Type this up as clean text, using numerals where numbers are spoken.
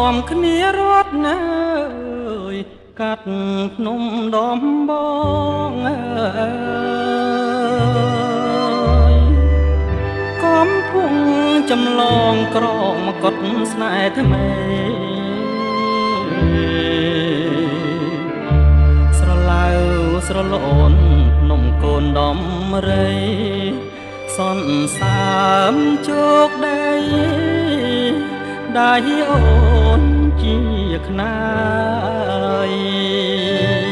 នាំគ្នារត់ណាើយ កាត់ភ្នំដំបងអើយ កំពុងចម្លងក្រមកុដស្នេហ៍ថ្មី ស្រឡៅស្រលូនភ្នំកូនដំរី សនសើមជោគដីដៃអូនជាខ្នាយ។